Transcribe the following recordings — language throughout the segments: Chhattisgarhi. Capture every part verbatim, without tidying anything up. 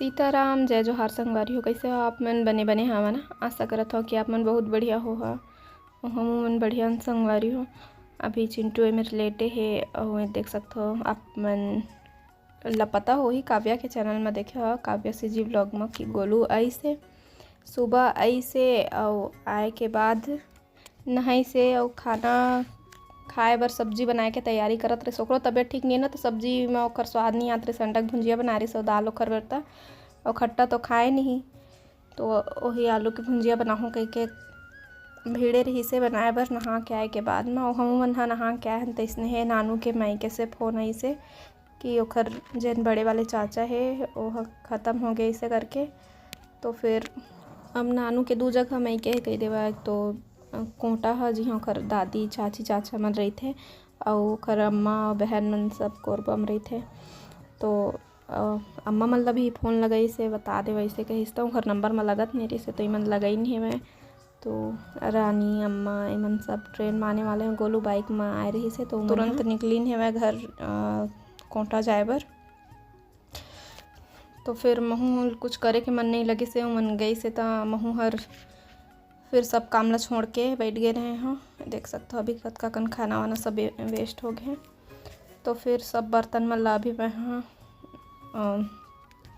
सीताराम, जय जोहार संगवारी हो। कइसे हो आप मन? बने बने हव ना? आशा करत हव कि आप मन बहुत बढ़िया होहा। हमू मन बढ़िया हन संगवारी हो। अभी चिंटू ए मेर लेटे हे, अउ ए देख सकत हो आप मन ला पता होही, काव्या के चैनल म देखे हो, काव्या सीजी व्लॉग म, कि गोलू आइस हे, सुबह आइस हे, अउ आए के बाद नहाइस हे अउ खाना खाए बर सब्जी बनाए के तैयारी करत रहिस। ओकरो तबीयत ठीक नइ हे ना, तो सब्जी म ओकर स्वाद नइ आत रहिस। अंडा के भुंजिया बनाए रहिस अउ दाल ओकर बर, त अउ खट्टा तो खाए नहीं, तो ओही आलू के भुंजिया बनाहूँ कहिके भिड़े रहिस हे बनाए बर। नहा के आए के बाद म, अउ हमू मन ह नहा के आए हन, तइसने हे नानू के मायके से फोन आइस हे कि ओखर जेन बड़े वाले चाचा हे, ओह खतम हो गइस हे करके। तो फिर अब नानू के दू जगह मायके हे कहि देवा, एक तो कोटा ह, जिहाँ ओखर दादी, चाची, चाचा मन रहिथे, अउ ओखर अम्मा, बहन मन सब कोरबा म रहिथे। तो, अ, अम्मा मन ला भी फोन लगाइस हे, बता देवइस हे कहिस, त ओखर नंबर म लगत नइ रहिस हे, तो इमन लगाइन हेवय। तो रानी, अम्मा, इमन सब ट्रेन म आने वाले हैं। गोलू बाइक म आए रहिस हे, तो तुरंत निकलिन हेवय घर, अ, कोटा जाए बर। तो फिर महू कुछ करे के मन नइ लगिस हे, उमन गइस हे, त महू हर फिर सब काम ला छोड़ के बैठ गए रहे हों। देख सकत हो अभी कतका कन खाना वाना सब वे-, वेस्ट हो गए हे। तो फिर सब बर्तन मन ला अभी मैं ह, अ,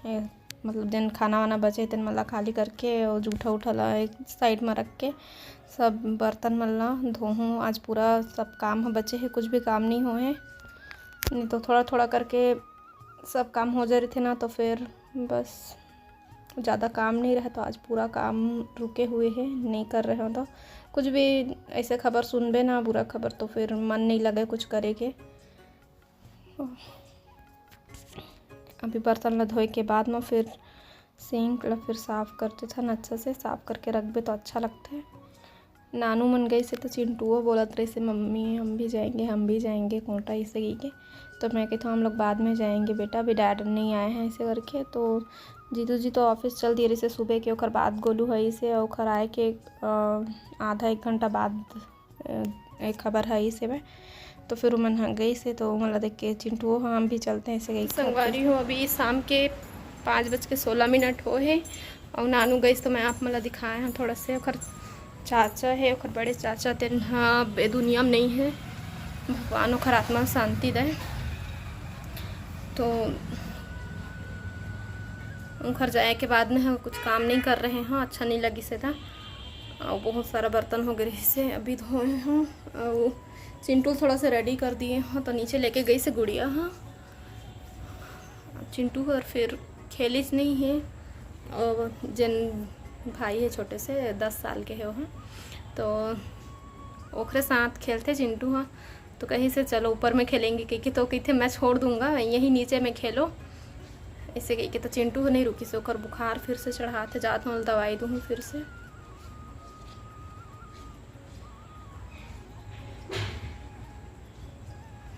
ए, मतलब जेन खाना वाना बचे हे तेन मन ला खाली करके अउ जूठा उठा ला एक साइड म रख के सब बर्तन मन ला धोहूँ। आज पूरा सब काम ह बचे हे, कुछ भी काम नइ होए हे, नहीं तो थोड़ा थोड़ा करके सब काम हो जा रहिथे ना, तो फिर बस ज़्यादा काम नइ रहे, तो आज पूरा काम रुके हुए हे, नइ कर रहे हों। तो कुछ भी ऐसे खबर सुनबे ना, बुरा खबर, तो फिर मन नइ लगे कुछ करे के। अभी बर्तन ला धोए के बाद म फिर सिंक ला फिर साफ कर देथन, अच्छा से साफ करके रखबे तो अच्छा लगथे। नानू मन गइस हे, तो चिंटुओ बोलत रहिस हे, "मम्मी, हम भी जाएंगे, हम भी जाएंगे कोटा," ऐसे कहिके। तो मैं कहिथों, "हम लोग बाद में जाएंगे बेटा, अभी डैड नहीं आए हैं," ऐसे करके। तो जीतू जी तो ऑफिस चल दिए रहिस हे सुबह के, ओकर बाद गोलू ह आइस हे, ओकर आए के, अ, आधा एक घंटा बाद, अ, एक खबर ह आइस हे। तो फिर उमन ह गइस हे, तो उमन ला देख के चिंटुओ ह, "हम भी चलते हैं," ऐसे कहिके। संगवारी हो, अभी शाम के पाँच बज के सोलह मिनट हो हे, अउ नानू गइस तो मैं आप मन ला दिखाए हन थोड़ा से। ओकर चाचा हे, ओकर बड़े चाचा, तेन ह अब ए दुनिया में नइ हे, भगवान ओकर आत्मा शांति दे। तो ओकर जाए के बाद में ह कुछ काम नइ कर रहे हों, अच्छा नइ लगिस हे त, अउ बहुत सारा बर्तन हो गए रहिस हे, अभी धोए हों। अउ चिंटू थोड़ा से रेडी कर दिए हों, तो नीचे लेके गइस हे गुड़िया ह। चिंटू हर फिर खेलिस नइ हे, अउ जेन भाई हे छोटे से, दस साल के हे ओह, तो ओकरे साथ खेलथे चिंटू ह। तो कहिस हे, "चलो ऊपर में खेलेंगे," कहिके, तो कहिथे, "मैं छोड़ दूंगा, यहीं नीचे में खेलो," ऐसे कहिके। तो चिंटू ह नइ रुकिस, ओकर बुखार फिर से चढ़ात हे, जात हूँ दवाई दूँ फिर से।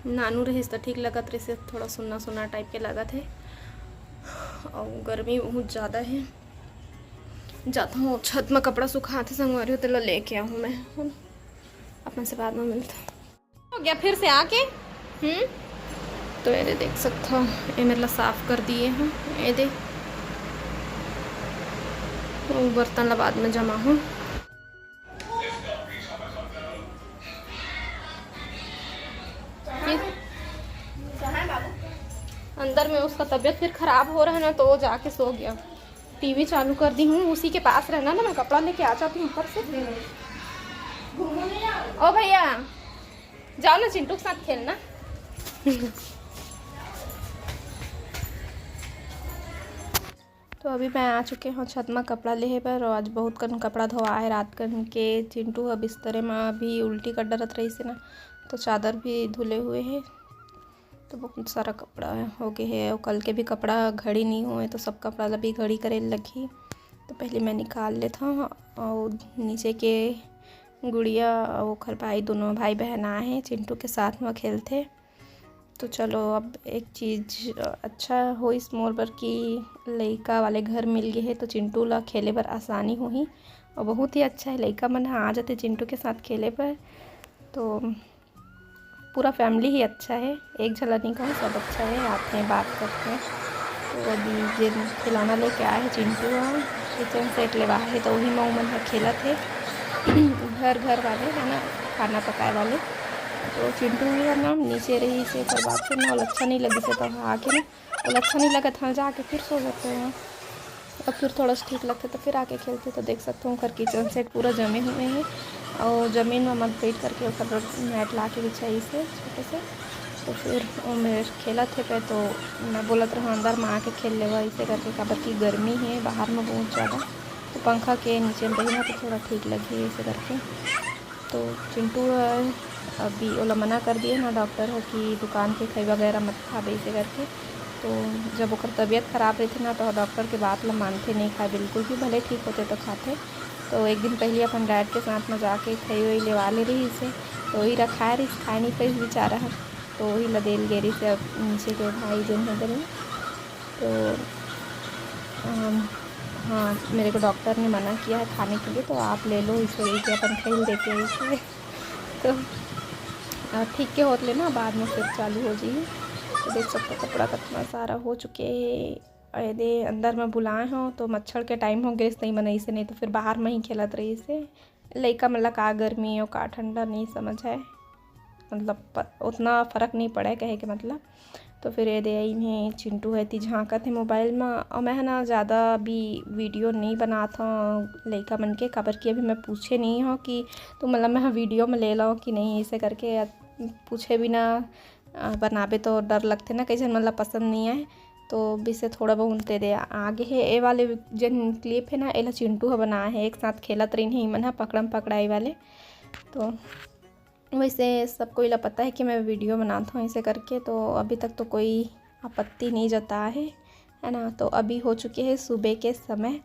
नानू रहिस त ठीक लगत रहिस, थोड़ा सुन्ना सुन्ना टाइप के लगत हे, अउ गर्मी बहुत ज़्यादा हे। जात हूँ छत में कपड़ा सुखात हे संगवारी हो, तेला लेके आहूँ मैं, है ना? अपन से बाद में मिलता। हो गया फिर से आके। हम्म, तो ये दे देख सकत हो, ये मेरे ला साफ कर दिए हैं। ये दे, वो बर्तन ला बाद में जमा हूँ। अंदर में उसका तबीयत फिर खराब हो रहा है ना, तो वो जाके सो गया। टीवी चालू कर दी हूँ, उसी के पास रहना ना, मैं कपड़ा लेके आ जाती हूँ ऊपर से। ओ भैया, जाओ ना चिंटू के साथ खेलना। तो अभी मैं आ चुके हूँ छत में कपड़ा लेहे बर, और आज बहुत कन कपड़ा धोवा है रात कन के। चिंटू ह बिस्तरे में अभी उल्टी कर डरत रहिस हे ना, तो चादर भी धुले हुए है, तो बहुत सारा कपड़ा हो गए है। और कल के भी कपड़ा घड़ी नहीं हुए, तो सब कपड़ा ला भी घड़ी करे लगही। तो पहले मैं निकाल लेता हूँ। और नीचे के गुड़िया और ओखर भाई, दोनों भाई बहन आए हैं, चिंटू के साथ में खेलते। तो चलो, अब एक चीज, अ, अच्छा होइस मोर बर कि लइका वाले घर मिल गे हे, तो चिंटू ला खेले बर आसानी होही। और बहुत ही अच्छा है, लइका मन ह आ जाते चिंटू के साथ खेले बर। तो पूरा फैमिली ही अच्छा है, एक झला नहीं कहूँ, सब अच्छा है, आते हैं, बात करते हैं। तो अभी जेन खिलौना लेके आए हे चिंटू ह, किचन सेट लेवा हे, तो वही म ओमन ह खेलत हे। घर घर वाले है ना, खाना पकाए वाले। तो चिंटू ह ना नीचे रहिस हे, ओकर बाद फिर ना ओला अच्छा नहीं लगिस हे, तो आके ना ओला अच्छा नहीं लगत हे, जाके फिर सो जाते हैं। अब फिर थोड़ा सा ठीक लगते तो फिर आके खेलते। तो देख सकते हो ओकर किचन सेट पूरा जमे हुए हैं और जमीन में मत बैठ करके ओकर मैट ला के बिछाई से छोटे से। तो फिर वो मेरे खेलत हे पे, तो मैं बोलत रहूँ अंदर में आके खेल लेवा ऐसे करके, काबर कि गर्मी है बाहर में बहुत ज़्यादा। तो पंखा के नीचे में रही ना तो थोड़ा ठीक लगी ऐसे करके। तो चिंटू है, अभी ओला मना कर दिए ना डॉक्टर है कि दुकान के खई वगैरह मत खाबे ऐसे करके। तो जब ओकर तबीयत खराब रहिथे ना तो डॉक्टर के बात ला मानथे, नहीं खाए बिल्कुल भी, भले ठीक होते तो खाथे। तो एक दिन पहले अपन डैड के साथ में जाके खई वही लेवा ले रहिस हे, तो वही रखाए रहिस, खाए नहीं पाइस बेचारा ह, तो वही ला देल गे रहिस हे अब नीचे के भाई जेन हे तेन। तो अम, हाँ, मेरे को डॉक्टर ने मना किया है खाने के लिए, तो आप ले लो इसे, ये अपन खई देते हैं इसे। तो अ, ठीक के होत ले ना बाद में फिर चालू हो जाइए। तो देख सकते हो कपड़ा कितना सारा हो चुके हैं। अरे दे अंदर में बुलाए हो तो मच्छर के टाइम हो गए, नहीं बनाई से, नहीं तो फिर बाहर में ही खेलत रही से। लइका मन ला का गर्मी और का ठंडा नहीं समझ है, मतलब प-, उतना फर्क नहीं पड़े कहे के मतलब। तो फिर ये दे इन्हें चिंटू है ती झांकत है मोबाइल में, और मैं है ना ज़्यादा अभी वीडियो नहीं बनात हूँ लइका मन के, काबर कि अभी मैं पूछे नहीं हूँ कि तुम मतलब मैं वीडियो में ले लो कि नहीं, ऐसे करके पूछे बिना अ, बनाबे तो डर लगथे ना, कई झन मन ला पसंद नहीं आए। तो बिसे थोड़ा बहुत दे दे आगे है। ए वाले जेन क्लिप है ना, एला चिंटू ह बनाए है, एक साथ खेलत रहिन है इमन ह पकड़म पकड़ाई वाले। तो वैसे सब कोई ला पता है कि मैं वीडियो बनात हूँ ऐसे करके, तो अभी तक तो कोई आपत्ति नहीं जता है, है ना। तो अभी हो चुके हैं सुबह के समय,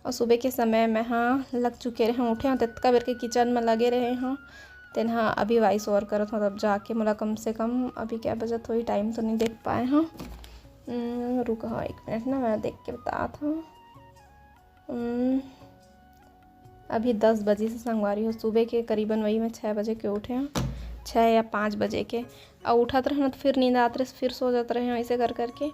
और सुबह के समय मैं हाँ लग चुके रहे हूँ, उठे हूँ, ततका बेर के किचन में लगे रहे हूँ। तेन हाँ अभी वॉइस ओवर करत हूँ, तब जाके मोला कम से कम अभी क्या बजत होही, टाइम तो नहीं देख पाए हूँ। हम्म, रुक हाँ एक मिनट ना, मैं देख के बतात हूँ। हम्म, अभी दस बजे से संगवारी हो, सुबह के करीबन वही मैं छः बजे के उठे हूँ, छः या पाँच बजे के। और उठत रहे ना तो फिर नींद आत रहे, फिर सो जात रहे हूँ ऐसे कर करके।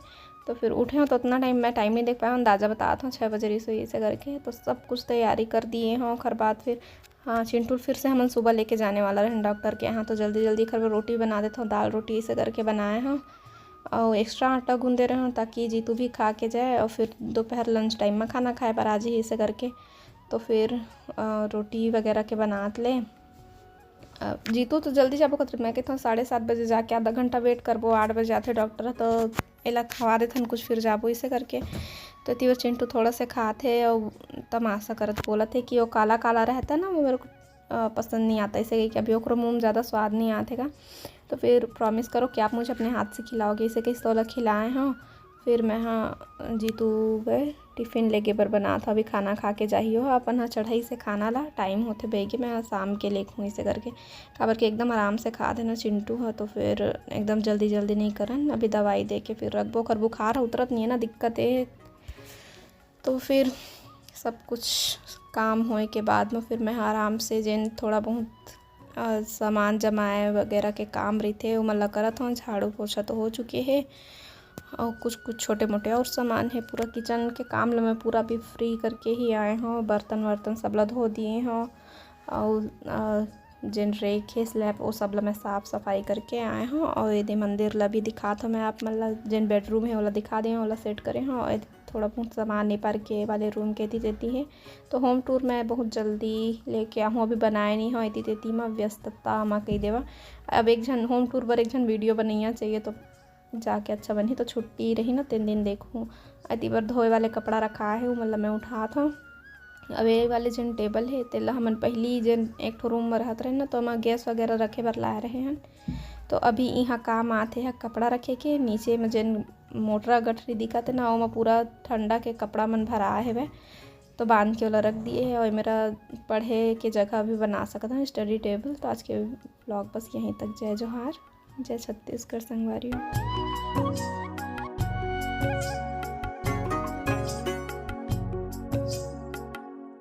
तो फिर उठे हूँ तो उतना टाइम मैं टाइम नहीं देख पाया हूँ, अंदाजा बतात हूँ छः बजे रही सोई ऐसे करके। तो सब कुछ तैयारी कर दिए हूँ। ओकर बाद फिर हाँ चिंटू फिर से हमन सुबह लेके जाने वाला रहन डॉक्टर के यहाँ। तो जल्दी जल्दी घर में रोटी बना देता हूँ, दाल रोटी ऐसे करके बनाए हूँ। और एक्स्ट्रा आटा गूंदे रहे हूँ ताकि जीतू भी खा के जाए और फिर दोपहर लंच टाइम में खाना खाए पर आ जाए ऐसे करके। तो फिर अ, रोटी वगैरह के बनात ले। अ, जीतू तो जल्दी जाबो कथे, मैं कहता हूँ साढ़े सात बजे जाके आधा घंटा वेट करबो, आठ बजे आथे डॉक्टर, तो एला खवा देथन कुछ, फिर जाबो इसे करके। तो तीवर चिंटू थोड़ा से खात है और तमाशा करत बोलत है कि वो काला काला रहता ना, वो मेरे को अ, पसंद नहीं आता, इसे कि अभी ओकरो मुंह में ज़्यादा स्वाद नहीं आते का। तो फिर प्रॉमिस करो कि आप मुझे अपने हाथ से खिलाओगे, इसे किस तोला खिलाए हो। फिर मैं हाँ जीतू गए टिफिन लेके बर बनात हव, अभी खाना खा के जाही हो, अपन हाँ चढ़ाई से खाना ला, टाइम होथे बेगे, मैं हाँ शाम के लेखूँ इसे करके, काबर के एकदम आराम से खा देना चिंटू ह, तो फिर एकदम जल्दी जल्दी नहीं करन, अभी दवाई दे के फिर रखबो कर, बुखार ह उतरत नहीं है ना, दिक्कत ये है। तो फिर सब कुछ काम होए के बाद में फिर मैं आराम से जेन थोड़ा बहुत अ, सामान जमाए वगैरह के काम रहिथे, ओमन ला करत हौं। झाड़ू पोछा तो हो चुके हे, और कुछ कुछ छोटे मोटे और सामान हे। पूरा किचन के काम ल मैं पूरा अभी फ्री करके ही आए हौं। बर्तन वर्तन सब ला धो दिए हौं, और अ, जेन रेक हे स्लैब, वो सब ला मैं साफ सफाई करके आए हौं। और एदे मंदिर ला भी दिखात हौं मैं आप मन ला, जेन बेडरूम हे ओला दिखा दे हौं, ओला सेट करे हौं। और एदे थोड़ा बहुत सामान ए पार के वाले रूम के एती तेती हे। तो होम टूर मैं बहुत जल्दी लेके आहूँ, अभी बनाए नहीं हौं, एती तेती म व्यस्तता म कही देवा। अब एक झन होम टूर बर एक झन वीडियो बनैया चाहिए, तो जाके अच्छा बनही, तो छुट्टी रही ना, तेन दिन देखूँ। एती बर धोए वाले कपड़ा रखा हे, ओमन ला मैं उठात हौं। अब ये वाले जेन टेबल हे, तेला हमन पहिली जेन एक ठो रूम म रहत रहेन ना, तो ओमा गैस वगैरह रखे बर लाए रहे हन। तो अभी इहाँ काम आथे ह कपड़ा रखे के, नीचे म जेन मोटरा गठरी दिखत हे ना, ओमा पूरा ठंडा के कपड़ा मन भरा हेवय, तो बांध के ओला रख दिए हे। और मेरा पढ़े के जगह भी बना सकत हन, स्टडी टेबल। तो आज के व्लॉग बस यहीं तक। जय जोहार, जय छत्तीसगढ़ संगवारी हो।